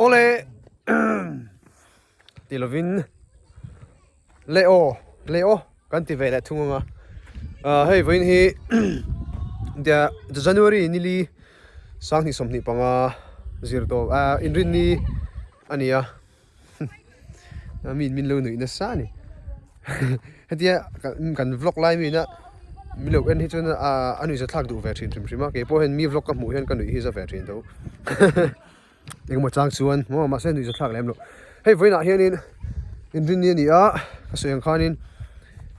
Awle ti lovin le aw le aw kan ti ve leh thung ang a ah hei vawiin hi January nili sanghnih 25 zir tawp ah inrinni a ni a. Mi in min lo nuih nasa a ni hetia kan vlog lai mi ina min lo en hi chuan a nuih zathlak duh ve thin hrim hrim a keipawh hian mi vlog ka hmuh hian ka nuih hi za ve thin tho engemaw chang chuan maw mahse nuih zathlak lem loh hei vawiinah hianin inrinni a ni a ka sawi ang khanin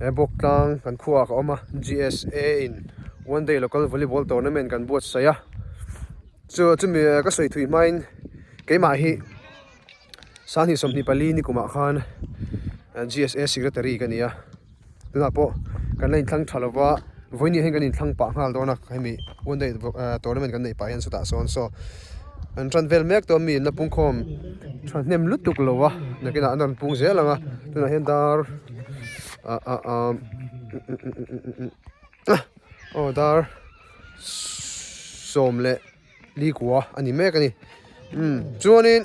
he bawk tlang kan khuaah ka awm a G_S_A in one day local volleyball tournament kan buatsaih a chu chumi ka sawi thui hmain keimah hi. Sanghnih 24 ni kumah khan GSA secretary ka ni a tunah pawh kan la inthlang tha lova vawiin hian kan inthlang pah nghal dawn a hemi one day tournament kan neih pah hian chutah sawn saw an tan vel mek tawh a mi an la pungkhawm thahnem lutuk lo a nakinah an rawn pung zel ang a tunah hian dar ah ah ah aw dar sawm leh. Likua a ni mek a ni umm chuanin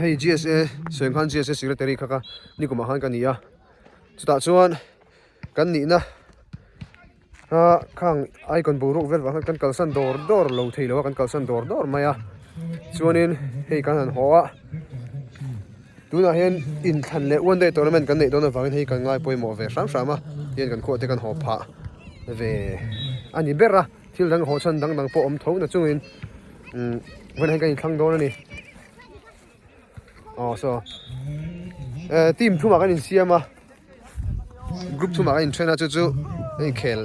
hei GSA sawi ang khan GSA secretary kha ka nikumah khan ka ni a chutah chuan kan nihna ah khang icon boruak vel vang khan kan kalsan dawr dawr lo thei lo a kan kalsan dawr dawr mai a chuanin hei kan han haw a tunah hian inthlan leh one day tournament kan neih dawn avangin hei kan ngai pawimawh ve hram hram a tihian kan khuah te kan haw phah ve a ni ber a. Thil dang haw chhan dang dang pawh awm tho na chungin umm vawiin hian kan inthlang dawn a ni aw saw eh team thumah kan insiam a group thumah kan inthen a chu chu a inkhel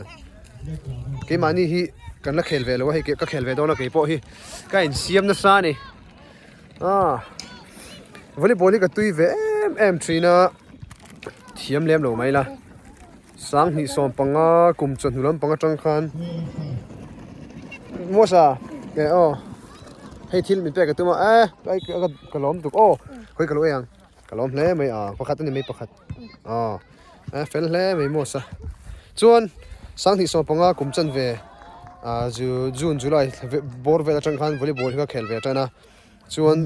keimahni hi kan la khel ve lo a hei ka khel ve dawn a keipawh hi ka insiam nasa a ni ah volleyball hi ka tui ve em em thin a thiam lem lo mai la. Sanghnih 15 kum chawhnu lampang atang khan Muasa eh aw hei thil min pek a tum a eh ka lawm tuk aw khawi ka lo ei ang ka lawm hle mai a pakhat a ni mai pakhat aw eh fel hle mai Muasa chuan sanghnih 15 kum chanve ah June July bawr vel atang khan volleyball hi ka khel ve tan a. Chuan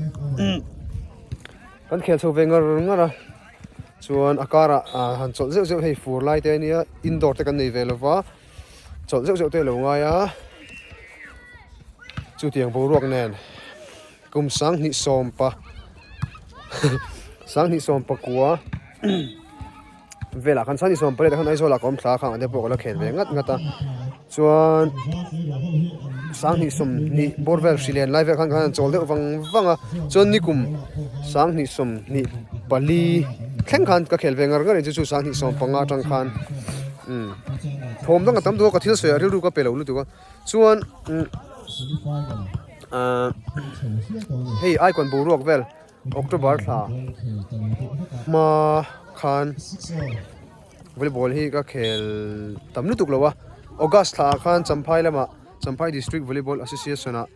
kan khel chho ve ngar ngar a chuan a karah ah han chawlh zeuh zeuh hei fur lai te ania indoor te kan nei ve lova chawlh zeuh zeuh te a lo ngai a chutiang boruak nen kum 20 sawmpa 20 sawmpakua. Velah khan chuan i sawm pariat ah khan Aizawl ah ka awm thla a khang ah te pawh ka la khel ve ngat ngat a chuan 20 20 bawr vel hri len lai vel khan khan an chawl deuh vang vang a chuan nikum 20 24 thleng khan ka khel ve ngar ngar a ni chu chu 20 15 atang khan umm thawm dang a tam duh a ka thil sawi ah rilru ka pe lo lutuk a chuan umm ahh hei icon boruak vel. October thla hma khan volleyball hi ka khel tam lutuk lo a August thla ah khan Champhai lamah Champhai District Volleyball Association ah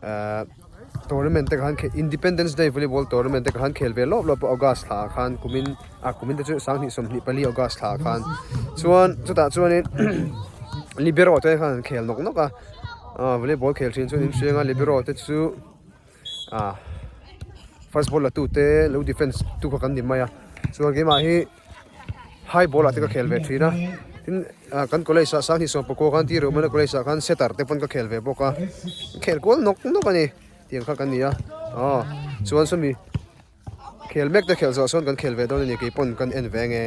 ehh tournament te khan Independence Day volleyball tournament te khan khel ve lawp lawp a August thla ah khan kumin ah kumin te chu 2024 August thla ah khan chuan chutah chuanin libero te khan an khel nawk nawk a ah volleyball khel thin chuan in hriang a libero te chu. ah first ball la tu te lo defense tu kha kan ni mai a chuan keimah hi high ball ah te ka khel ve thin a tin ah kan college ah sanghnih 19 khan tirh awm a college ah khan setter te pawn ka khel ve bawk a khel kual nawk nawk a ni tiang kha kan ni a aw chuan sawmi khel mek te khelh zawh sawn kan khel ve dawn a ni keipawn kan en ve nge.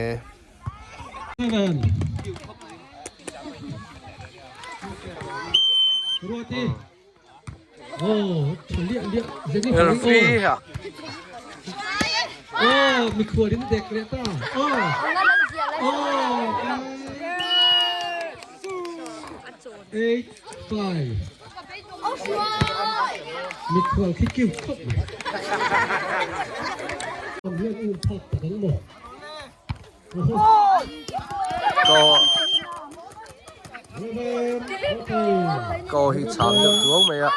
Ko hi cham deuh chuang mai a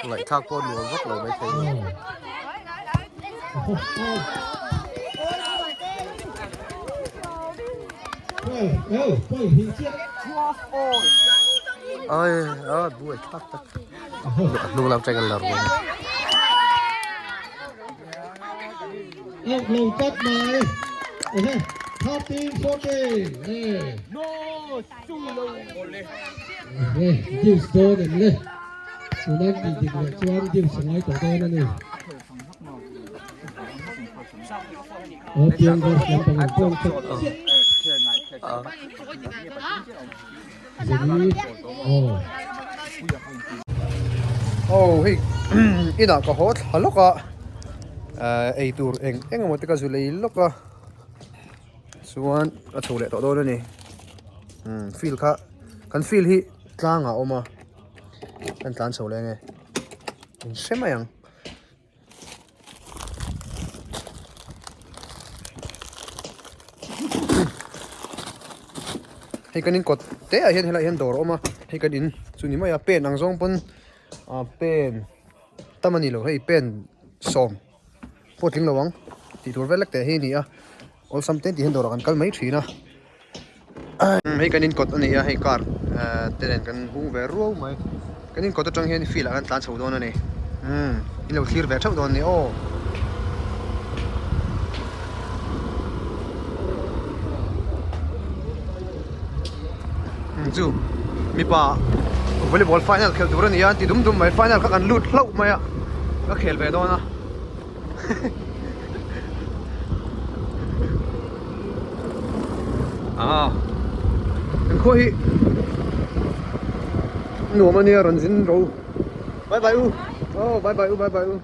ngaihthlak pawh nuam vak lo mai thei a ni. Ai a buai thlak tak a hnung lam tang in la rual. Out lo tlat mai. Ehe, 13 14. E. Ehe, deuce dawn em le. Tuna tih dik leh chuan deuce a ngai tawh dawn a ni. Aw piang verse lampang in puang khat chiah. Zeni, aw. Aw hei inah ka haw thla lawk a ei tur eng eng emaw te ka zu lei lawk a chuan ka chho leh tawh dawn a ni field kha kan field hi tlang ah a awm a kan tlan chho leh ange in hre mai ang. Hei kan in kawt te ah hian helaiah hian dawr a awm a hei kan in chu ni mai a pen ang zawng pawn ah pen tam a ni lo hei pen sawm pawh tling lo ang tih tur vel lek teh hi a ni a awlsam te tih hian dawrah kan kal mai thin a hei kan in kawt a ni a hei car te nen kan hung ve ruau mai kan in kawt atang hian field ah kan tlan chho dawn a ni umm in lo thlir ve theuh dawn a ni aw. Chu mipa volleyball final khelh tur a ni a an ti dum dum mai final kha kan lut hlauh mai a ka khel ve dawn a. Ah kan khua hi nuam ania rawn zin ro bye bye u oh bye bye u bye bye u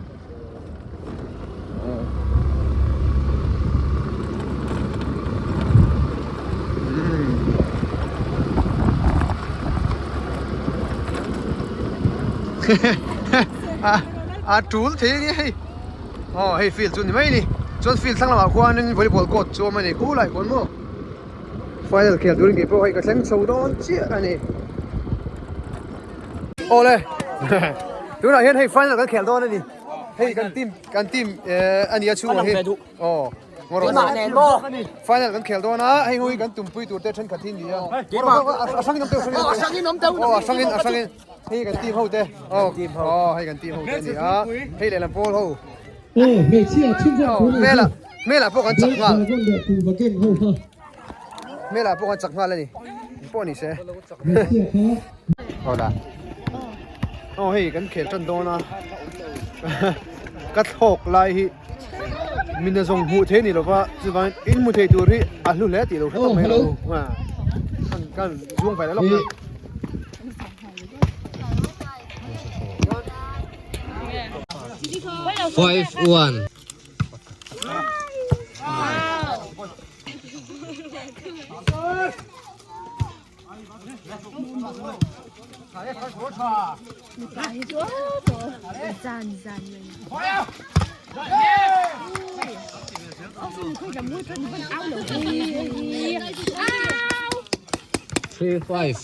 a tul thei ania hei aw hei field chu ni mai a ni chuan field thlang lamah khuanin volleyball court chu a awm a ni khulai khuan maw final khel turin kei pawh hei ka thleng chho dawn chiah a ni awle tunah hian hei final kan khel dawn a ni hei kan team kan team eh a ni a chhungah hi aw final kan khel dawn a hei hui kan tumpui tur te thenkhat hi ni a a hrangin awm teuh a hrangin awm teuh aw a hrangin a hrangin Hei kan team ho te aw aw hei kan team ho te a ni a hei lehlam pawl ho Aw hmeichhia chhunzawm aw tur a ni hmel ah hmel ah pawh kan chak nghal Dragon leh Kuhva gang ho kha hmel ah pawh kan chak nghal a ni pawh ni se hmeichhia kha Aw la aw hei kan khel tan dawn a ka thlawk lai hi mina zawng hmuh theih a ni lova chuvangin in hmu thei tur hi a hlu hle tih lo hre tawp mai lo kan kan zuang ve leh lawk na. 5 1 3 5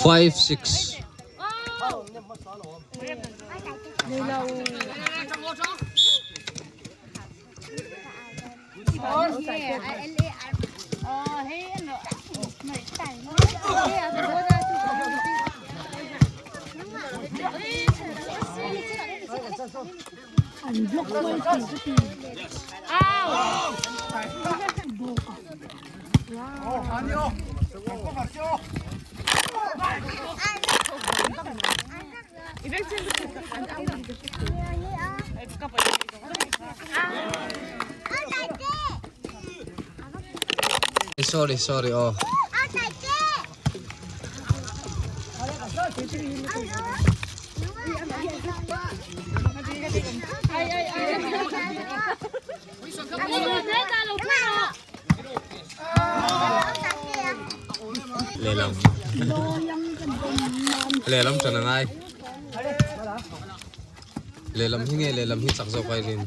5 6 Sorry sorry aw. Lehlam lehlam tan a ngai lehlam hi nge lehlam hi chak zawk a i rin.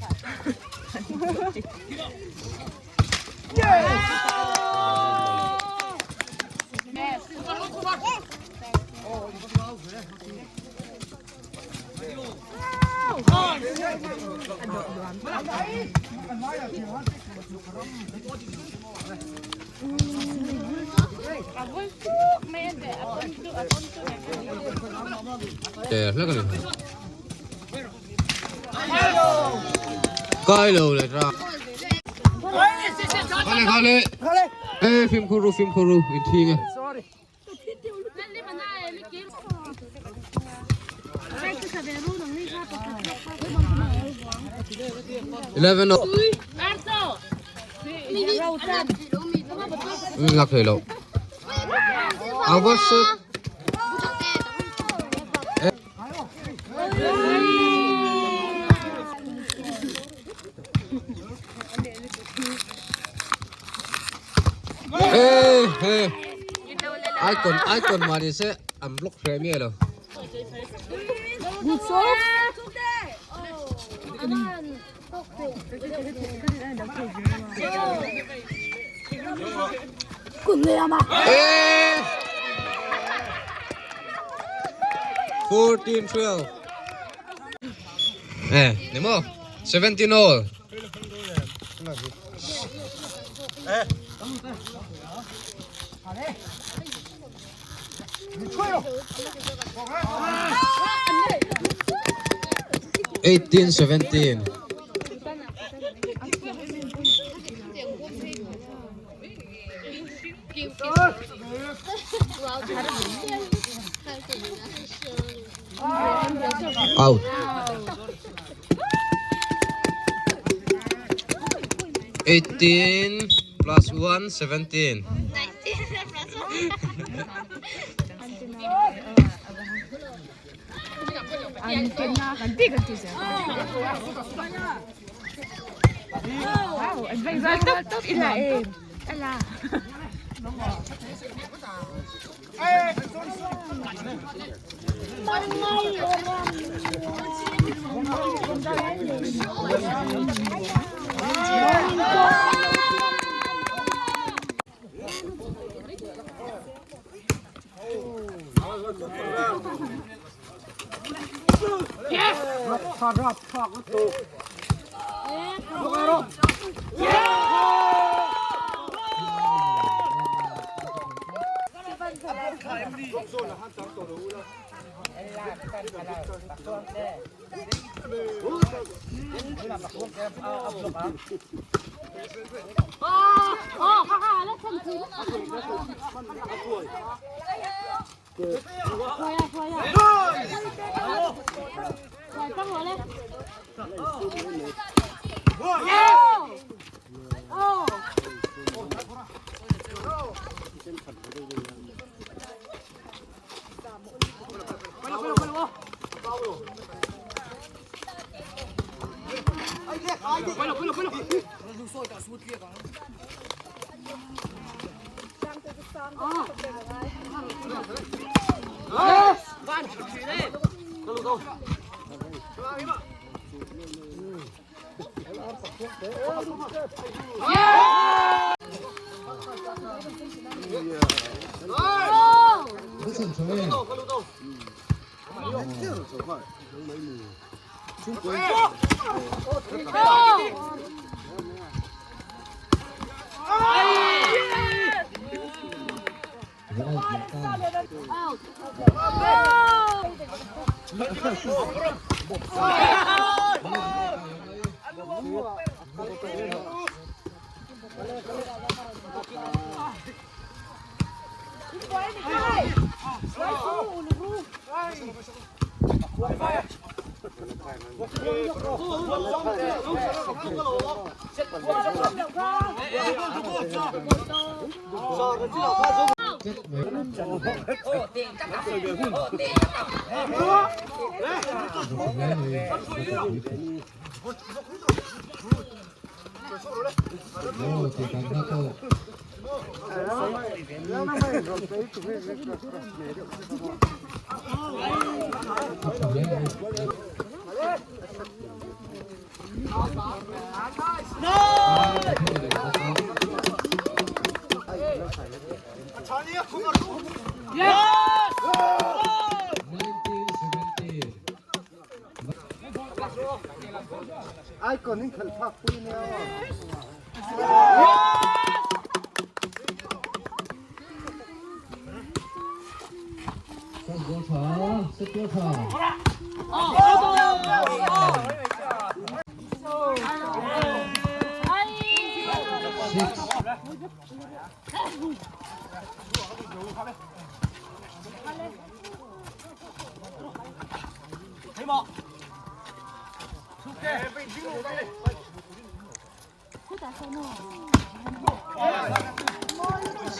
Te hlek a ni. Kai lo le ra. Khale khale. Ê phim khuru phim khuru in thi nge. Eleven Lạc thầy lộ. Avas. Ê, ê. Icon, icon mà đi sẽ unblock frame rồi. Ê. 14 12. Eh, nemo. 17 all. 18 17. Out. 18 plus 1, 17.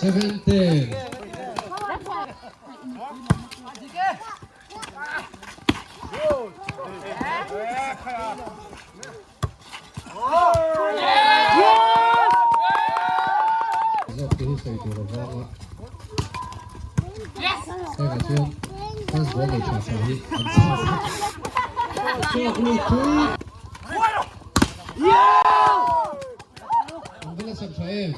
17. Zawk te hi sawi tur a vang a. Hengah chuan first ball nei tha tha hi an chhak a. Chhuak lut chu. An va la chak tha em.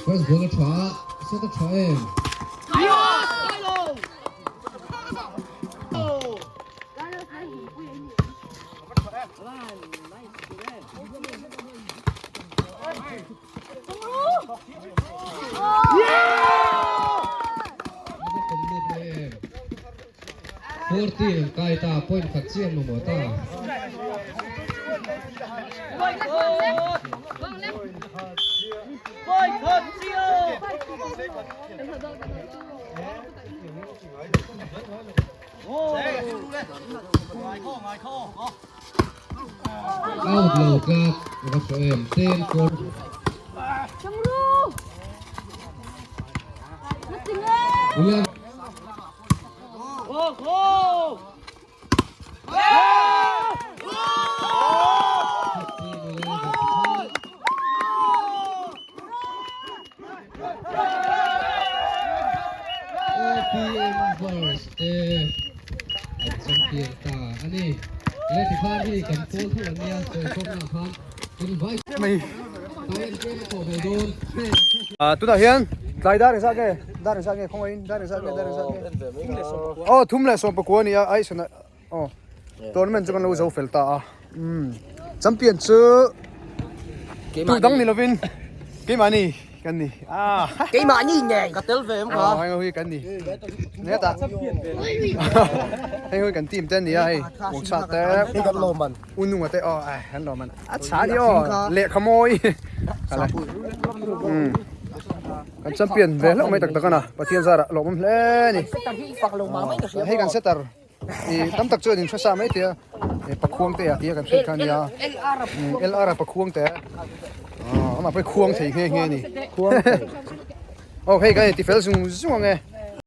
First ball a tha a, set a tha em. 14 an kai ta point khat chiah mamawh ta. Out lo tlat a va hrawh em ten kawr. William. OPM Verse te an champion ta a ni. He tikhan hi kan pawl tho an nia sawi khawmna khan kan vai mai talent tlem a thawh ve dawn. Tunah hian tlai dar engzah nge dar engzah nge khawngaih in dar engzah nge dar engzah nge aw thum leh sawm pakua a ni a ai sawn aw tournament chu kan lo zo fel ta a umm champion chu tu dang ni lovin keimahni kan ni ah keimahni ngei ka tel ve em kha aw hei ho hi kan ni neta hei ho hi kan team te a ni a hei kawngchhak te hei kan lawm an ununga te aw ai kan lawm an a chha ni aw lehkha mawi umm kan champion ve hlauh mai tak tak a na Pathian zarah lawmawm hle a ni hei kan setter Ih tam tak chuan in hre sa mai thei a eh pakhuang te ah tia kan hriat kha a nia LR a pakhuang te ah amah pawh hi khuang thei nghe nghe a ni aw hei kan inti fel zung zung ang e.